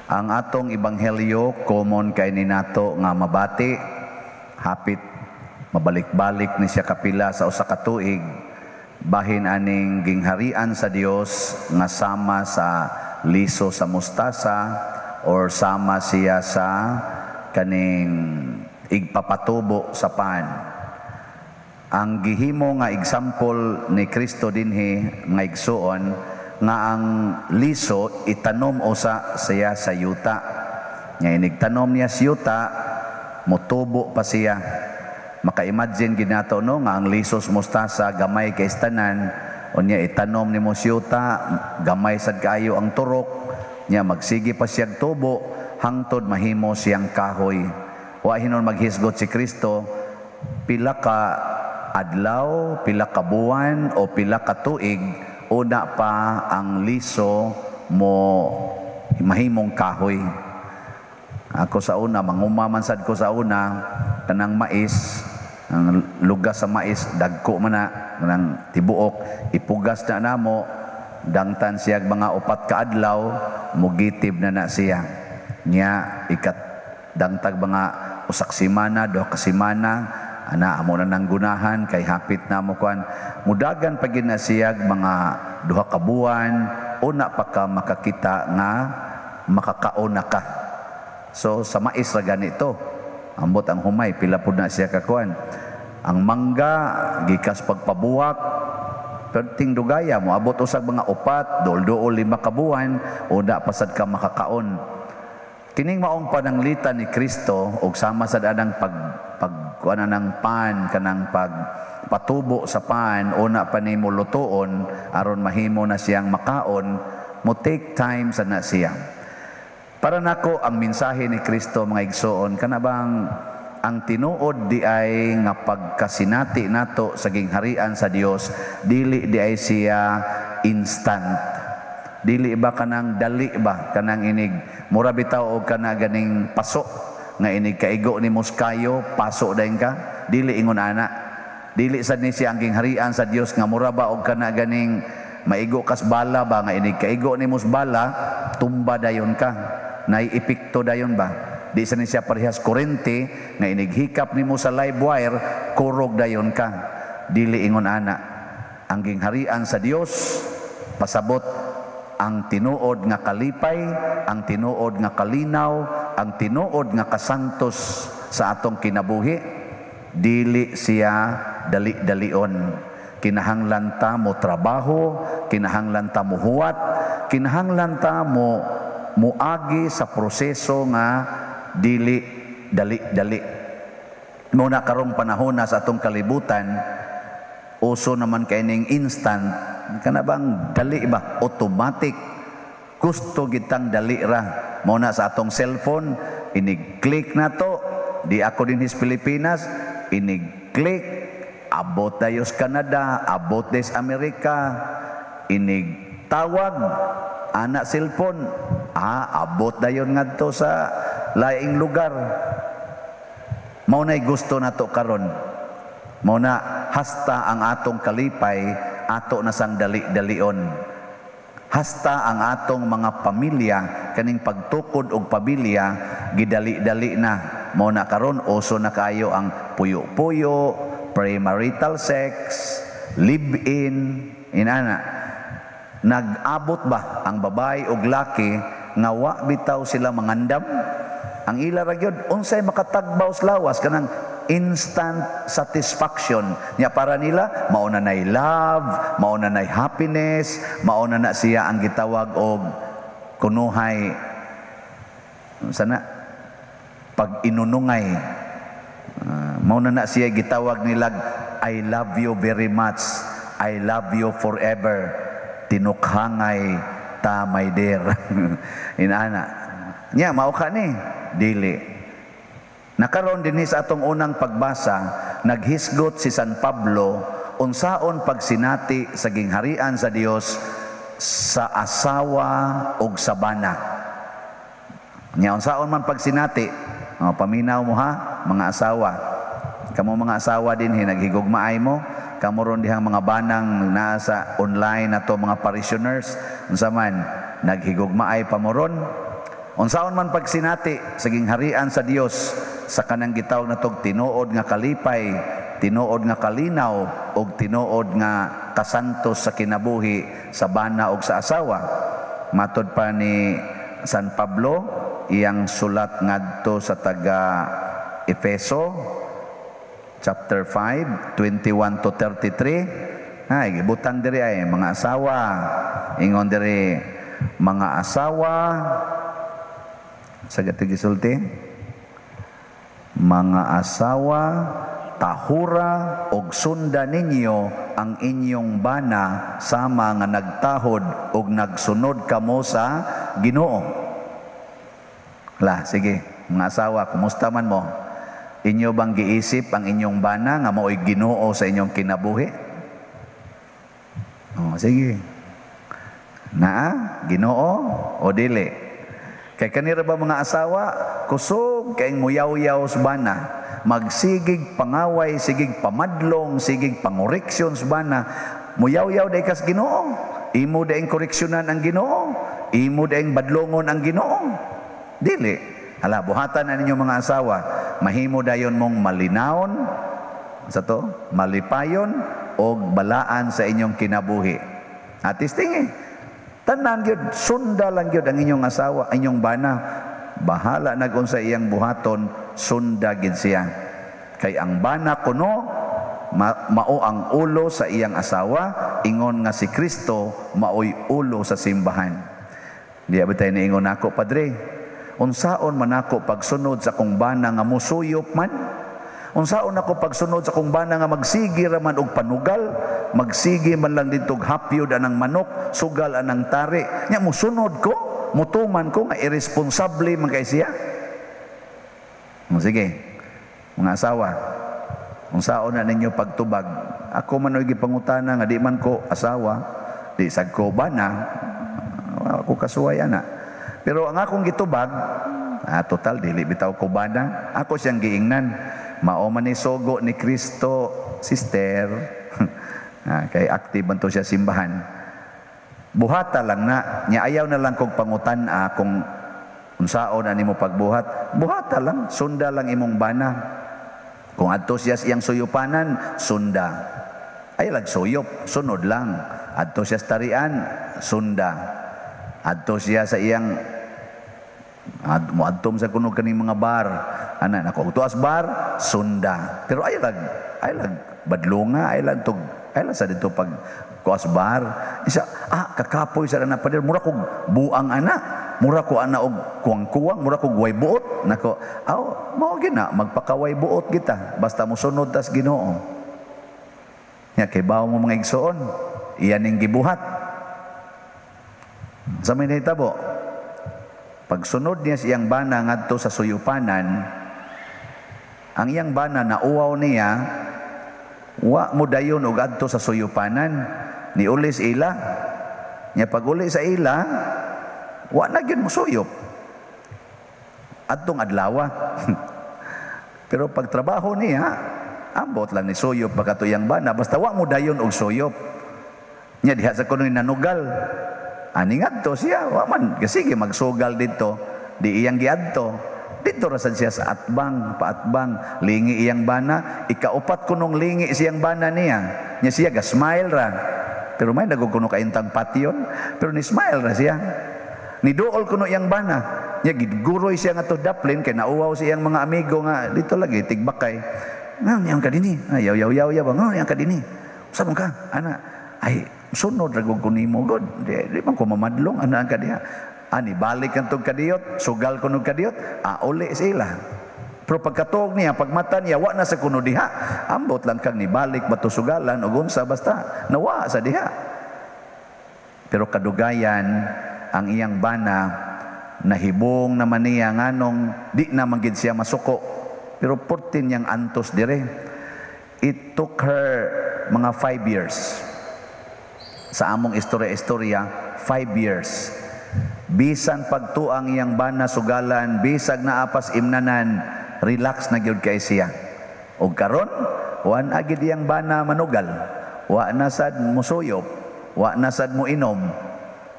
Ang atong ebanghelyo, common kay ni nato nga mabati, hapit mabalik-balik ni siya kapila sa usa ka tuig, bahin aning gingharian sa Dios nga sama sa liso sa mustasa or sama siya sa kaning igpapatubo sa pan. Ang gihimo nga example ni Kristo dinhi, mga igsuon, nga ang liso itanom usa siya sa yuta. Nya inigtanom niya sa yuta, motubo pa siya. Maka-imagine gid nato, no, nga ang lisos mustasa gamay kay tanan, unya itanom nimo sa yuta, gamay sad kaayo ang turok, nya magsige pa siyang tubo hangtod mahimo siyang kahoy. Wa hinon maghisgot si Kristo pila ka adlaw, pila ka buwan o pila ka tuig una pa ang liso mo mahimong kahoy. Ako sa una, manguma man sad ko sa una, kanang mais, ang lugas sa mais, dagko man na, kanang tibuok, ipugas na namo, dangtan siya mga 4 ka adlaw, mugitib na na siya. Nya, ikat dangtag mga usak simana, 2 ka simana, ana amo na nang gunahan kay hapit na mo kuan, mudagan pa gid na siyag mga 2 ka buwan una pa ka makakita nga makakaon na ka. So sa mais ra ganito, ambot ang humay pila pud na siya kakuan. Ang mangga gikas pagpabuwak perting dugaya, moabot usag mga 4, duol-duol 5 ka buwan una pa sad ka makakaon. Kining maong pananglitan ni Kristo og sama sad anang pag pag kuan ng pan, kanang pag patubo sa pan una pa nimo lutuon aron mahimo na siyang makaon, mo take time sa na siya. Para nako ang mensahe ni Kristo, mga igsoon, kana bang ang tinuod di ay nga pagkasinati nato sa gingharian sa Dios, dili di ay siya instant. Dili ba kanang dali ba kanang inig mura bitaw og kana ganing paso nga inig kaigo ni muskayo paso dayon ka, dili ingon ana. Dili sad ni siya ang gingharian sa Dios nga mura ba og kana ganing maigo kas bala ba nga inig kaigo ni bala tumba dayon ka, nay epekto dayon ba. Di sa ni siya parehas kurente nga inig hikap nimo sa live wire kurog dayon ka. Dili ingon ana. Ang gingharian sa Dios pasabot ang tinuod nga kalipay, ang tinuod nga kalinaw, ang tinuod nga kasantos sa atong kinabuhi. Dili siya dali-dalion. Kinahanglan ta mo trabaho, kinahanglan ta mo huwat, kinahanglan ta mo muagi sa proseso nga dili dali-dali. Muna karong panahon na sa atong kalibutan, uso naman kay ning instant, kana bang dali ba, automatic. Gusto gitang dali ra. Mao na sa atong cellphone, inig-click na to, di ako din his Pilipinas, inig-click, abot tayo sa Canada, abot des Amerika, inig-tawag, ana cellphone, abot dayon ngadto sa laing lugar. Mao na'y gusto nato karon. Mao na hasta ang atong kalipay ato na sang dali-dalion. Hasta ang atong mga pamilya kaning pagtukod og pamilya gidali-dali na. Mao na karon uso na kaayo ang puyo-puyo, premarital sex, live-in, inana. Nag-abot ba ang babae og laki nga wa bitaw sila mangandam? Ang ila ra gyud unsay makatagbaw sa lawas, kanang instant satisfaction nya para nila mao na nay love, mao na nay happiness, mao na na siya ang gitawag og kunuhay sana pag inunungay. Mao na na siya gitawag nilag I love you very much, I love you forever, tinukhangay ta my dear. Inaana nya mao ka ni dili. Nakaroon din sa atong unang pagbasa, naghisgot si San Pablo unsaon pagsinati sa gingharian sa Dios sa asawa og sa bana. Nya unsaon man pagsinati, oh, paminaw mo ha, mga asawa. Kamo mga asawa dinhi naghigugmaay mo, kamo ron dihang mga banang naa sa online nato mga parishioners, unsa man naghigugmaay pa mo ron. Unsaon man pagsinati sa gingharian sa Dios sa kanang gitawag natog tinuod nga kalipay, tinuod nga kalinaw ug tinuod nga kasantos sa kinabuhi sa bana ug sa asawa? Matod pa ni San Pablo, iyang sulat ngadto sa taga Efeso, chapter 5, 21 to 33. Ay, gibutang diri ay mga asawa. Ingon diri, mga asawa, sa gatong gisulti, "Mga asawa, tahura og sunda ninyo ang inyong bana sama nga nagtahod og nagsunod kamo sa Ginoo." La, sige, mga asawa, kumusta man mo? Inyo bang giisip ang inyong bana nga mao'y Ginoo sa inyong kinabuhi? Oh, sige. Naa, Ginoo o dili? Kay kanira ba mga asawa, kusog kay muyaw-yaw sa bana, magsigig pangaway, sigig pamadlong, sigig pangoreksyon sa bana, muyaw-yaw day kas Ginoo. Imo daing koreksyonan ang Ginoo, imo daing badlongon ang Ginoo. Dili. Hala, buhatan na ninyo, mga asawa, mahimo dayon mong malinawon sa to, malipayon og balaan sa inyong kinabuhi. Atis tingi. Tanan gyud, sunda lang gyud ang inyong asawa, inyong bana. Bahala na kung sa iyang buhaton, sunda gid siya. Kay ang bana kuno mao ang ulo sa iyang asawa, ingon nga si Kristo maoy ulo sa simbahan. Di ba tayo niingon nako, "Padre, unsaon man ako pagsunod sa akong bana nga musuyop man? Unsaon ako pagsunod sa akong bana nga magsigi ra man og panugal, magsigi man lang dito og hapyod anang manok, sugal anang tari. Nya musunod ko, mutuman ko nga irresponsable man kay siya?" O, sige, mga asawa, unsaon na ninyo pagtubag? Ako man oy gipangutana nga di man ko asawa, di sad ko bana, ako kasuway ana. Pero ang akong gitubag, total dili bitaw ko bana, ako siyang giingnan. "Mao man ni sugo ni Kristo, sister." Kay active man to siya simbahan. Buhata lang na, nya ayaw na lang kog pangutan-a kung unsaon na nimo pagbuhat. Buhata lang, sunda lang imong bana. Kung adto siya sa iyang suyupanan, sunda. Ay lag suyop, sunod lang. Adto siya sa tarian, sunda. Adto siya sa iyang moadtom sa kuno kaning mga bar. Ana nako, tuas bar, sunda. Pero ay lag badlonga, ay lag tug ay lang sa dito pag kuas bar. Isa, kakapoy sa na, pader, mura kog buang ana. Mura ko ana og kuwang-kuwang, mura kog way buot. Nako, aw, mao gina magpakaway buot kita basta mosunod tas Ginoo. Nya kay bawo mo, mga igsoon, iyan ning gibuhat. Sa may nahitabo, pagsunod niya sa iyang bana ngadto sa suyupanan, ang iyang bana nauwaw niya, wa mo dayon og adto sa suyupanan, niulis ila. Nya pag uli sa ila, wa na gyud mosuyop adtong adlawa. Pero pagtrabaho niya, ambot lang ni suyop baka to iyang bana, basta wa mo dayon og suyop. Nya diha sa kuno nanugal. Ani ngadto siya, wa man sige magsugal dito, di iyang giadto. Dito ra sad siya sa atbang, paatbang, lingi iyang bana, ikaupat kunong lingi siyang bana niya. Nya siya ga smile ra. Pero may nagkukuno kaintang patyon, pero ni smile ra siya. Ni duol kuno iyang bana. Nya giguroy siya nga to daplin kay nauwaw siyang mga amigo nga dito lagi tigbakay. "Nga niyang kadini?" "Ay, yaw yaw yaw yaw, nga niyang kadini? Usa man ka?" Ana, "Ay, sunod ra gud ko nimo god. Di man ko mamadlong ana ka diha." Ani balik ang tug kadiyot, sugal kuno kadiyot, uli sila. Pero pagkatuog niya, pagmata niya, wa na sa kuno diha. Ambot lang kang nibalik bato sugalan o unsa, basta nawa sa diha. Pero kadugayan, ang iyang bana, nahibong naman niya nganong di na man gid siya masuko. Pero 14 niyang antos dire. It took her mga 5 years. Sa among istorya-istorya, 5 years. Bisan pagtuang iyang bana sugalan, bisag naapas imnanan, relax na gyud kay siya. Og karon, wa na gid iyang bana manugal. Wa na sad musuyop, wa na sad mo inom.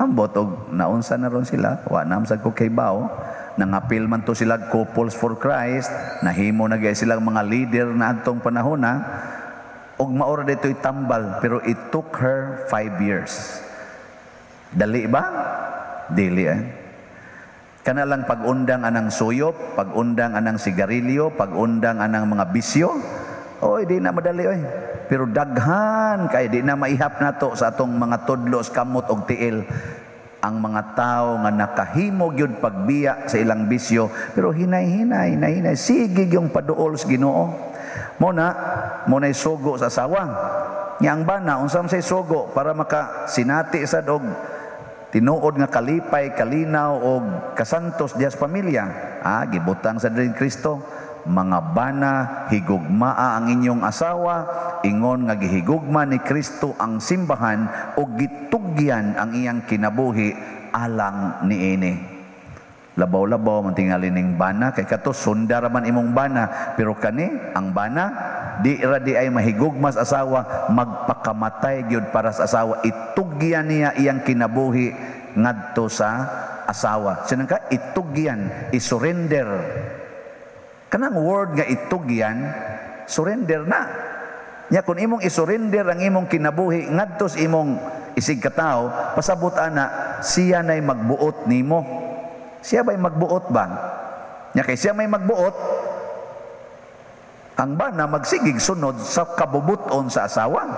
Ambot og naunsa na ron sila, wa na sad ko kaybaw. Nangapil man to sila Couples for Christ, nahimo na gay silang mga leader na adtong panahon na og maora dito'y tambal, pero it took her 5 years. Dali ba? Dili eh. Kana lang pag-undang anang suyop, pag-undang anang sigarilyo, pag-undang anang mga bisyo, oy, di na madali oy. Pero daghan kay di na maihap nato sa atong mga tudlo sa kamot og tiil ang mga tao nga nakahimo gyud pagbiya sa ilang bisyo, pero hinay-hinay, hinay-hinay, sige yung paduol sa Ginoo. Mo na mo na'y sugo sa asawa nya. Ang bana, unsa man say sugo para maka sinati sad og tinuod nga kalipay, kalinaw og kasantos diha sa pamilya? Gibutang sa din Kristo, "Mga bana, higugmaa ang inyong asawa ingon nga gihigugma ni Kristo ang simbahan ug gitugyan ang iyang kinabuhi alang niini." Labaw-labaw man tingali ning bana kay kato sunda ra man imong bana, pero kani ang bana di ra di ay mahigugma sa asawa, magpakamatay gyud para sa asawa, itugyan niya iyang kinabuhi ngadto sa asawa. Sinang ka itugyan, isurrender. Kanang word nga itugyan, surrender na. Nya kung imong isurrender ang imong kinabuhi ngadto sa imong isig katawo, pasabot ana siya nay magbuot nimo. Siya ba'y magbuot ba? Nya kay siya may magbuot, ang bana magsigig sunod sa kabubuton sa asawa.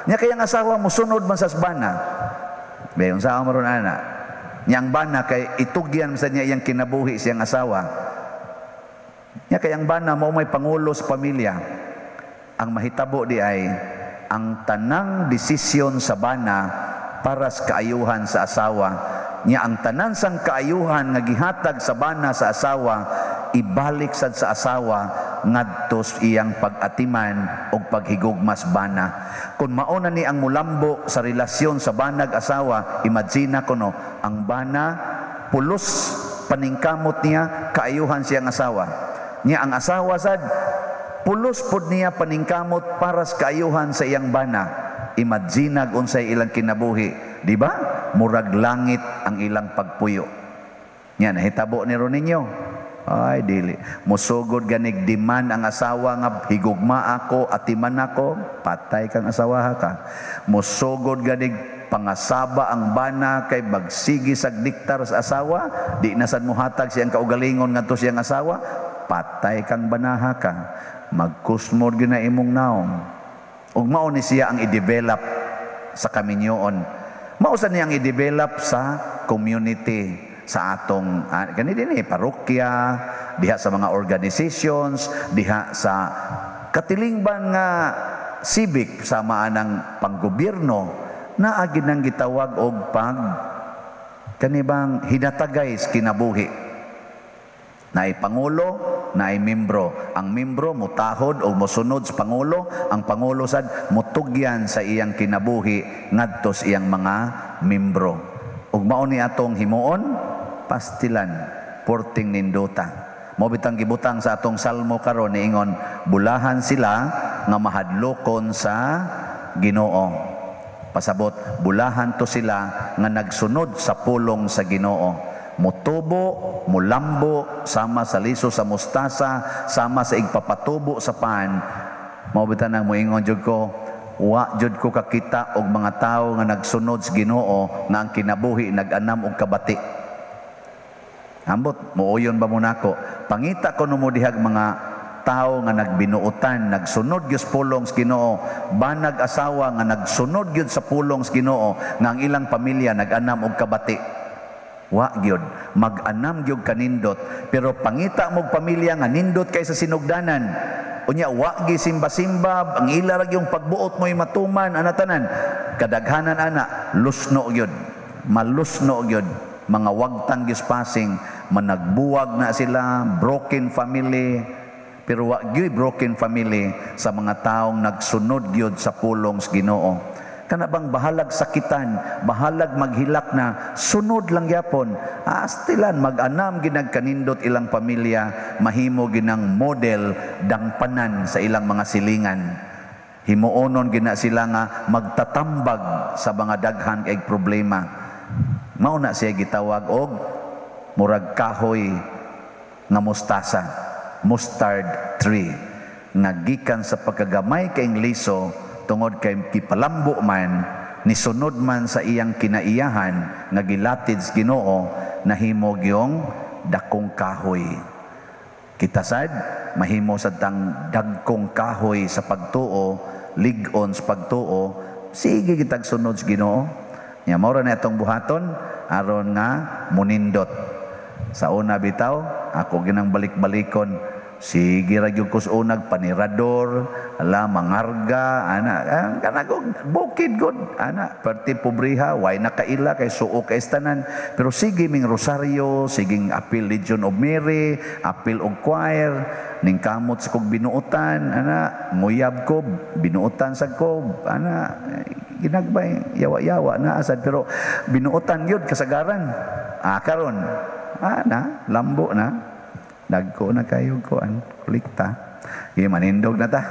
Nya kay ang asawa mo sunod man sa bana. Bayon sa maron ana. Nya ang bana kay itugyan sa niya iyang kinabuhi siyang asawa. Nya kay ang bana mao may pangulo sa pamilya. Ang mahitabo di ay ang tanang desisyon sa bana para sa kaayuhan sa asawa. Nya ang tanan sang kaayuhan nga gihatag sa bana sa asawa, ibalik sad sa asawa ngadto sa iyang pag-atiman og paghigugmas bana. Kung mao na ni ang mulambo sa relasyon sa banag asawa, imagine kuno ang bana pulos paningkamot niya kaayuhan siyang asawa. Nya ang asawa sad pulos pod niya paningkamot para sa kaayuhan sa iyang bana. Imagine unsay ilang kinabuhi, di ba? Murag langit ang ilang pagpuyo. Nya nahitabo ni ron ninyo? Ay, dili. Musugod ganig demand ang asawa nga higugma ako, atiman ako, patay kang asawa ka. Musugod ganig pangasaba ang bana kay magsigi sag diktar sa asawa, di na sad mohatag siyang kaugalingon ngadto siyang asawa, patay kang banaha ka. Magkusmod gyud na imong naong. Ug mao ni siya ang i-develop sa kaminyoon. Mao sa niya ang i-develop sa community sa atong kani din eh, parokya, diha sa mga organizations, diha sa katilingban nga civic sama anang panggobyerno, naa gid nang gitawag og pag kanibang hinatagay sa kinabuhi. Naay pangulo, naay membro. Ang membro mutahod o mosunod sa pangulo, ang pangulo sad mutugyan sa iyang kinabuhi ngadto sa iyang mga membro. Ug mao ni atong himuon, pastilan, porting nindota. Mao bitang gibutang sa atong salmo karon, niingon, "Bulahan sila nga mahadlokon sa Ginoo." Pasabot, bulahan to sila nga nagsunod sa pulong sa Ginoo. Mutubo, mulambo, sama sa liso sa mustasa, sama sa igpapatubo sa pan. Mao bitan nang moingon jud ko, wa jud ko kakita og mga tawo nga nagsunod sa Ginoo nga ang kinabuhi nag-anam og kabati. Ambot, muuyon ba mo nako? Pangita ko mo dihag mga tao nga nagbinuotan, nagsunod gyud sa pulong sa Ginoo, banag asawa nga nagsunod gyud sa pulong sa Ginoo nga ang ilang pamilya nag-anam og kabati. Wa gyud, mag-anam gyud kanindot, pero pangita mo pamilya nga nindot kay sa sinugdanan. Unya wa gi simba-simba, ang ila ra gyung pagbuot mo'y matuman ana tanan. Kadaghanan ana lusno gyud. Malusno gyud, mga wagtang gyud passing, managbuwag na sila, broken family. Pero wa gyud broken family sa mga taong nagsunod gyud sa pulong sa Ginoo. Kana bang bahalag sakitan, bahalag maghilak na, sunod lang gyapon. Astilan mag-anam ginagkanindot ilang pamilya, mahimo ginang model dangpanan sa ilang mga silingan. Himuonon gina sila nga magtatambag sa mga daghan kay problema. Mao na siya gitawag og murag kahoy nga mustasa, mustard tree, nga gikan sa pagkagamay kaing liso tungod kay kipalambo man, nisunod man sa iyang kinaiyahan nga gilatid sa Ginoo, nahimo gyung dakong kahoy. Kita sad mahimo sad tang dagkong kahoy sa pagtuo, lig-on sa pagtuo, sige kitag sunod sa Ginoo. Nya mao ra na atong buhaton aron nga munindot. Sa una bitaw, ako ginang balik-balikon, sige ra gyud ko sa unag panirador, ala mangarga, ana, kanang bukid gud, ana, perti pobriha, way nakaila kay suo kay tanan. Pero sige ming rosaryo, siging apil Legion of Mary, apil og choir, ning kamot sa kog binuotan, ana, nguyab ko, binuotan sa ko, ana, ginagbay, yawa-yawa na asad, pero binuotan yun, kasagaran. Ah, karon, ana, lambo na, dagko na kayo kuan, kolekta. Sige, manindog na ta.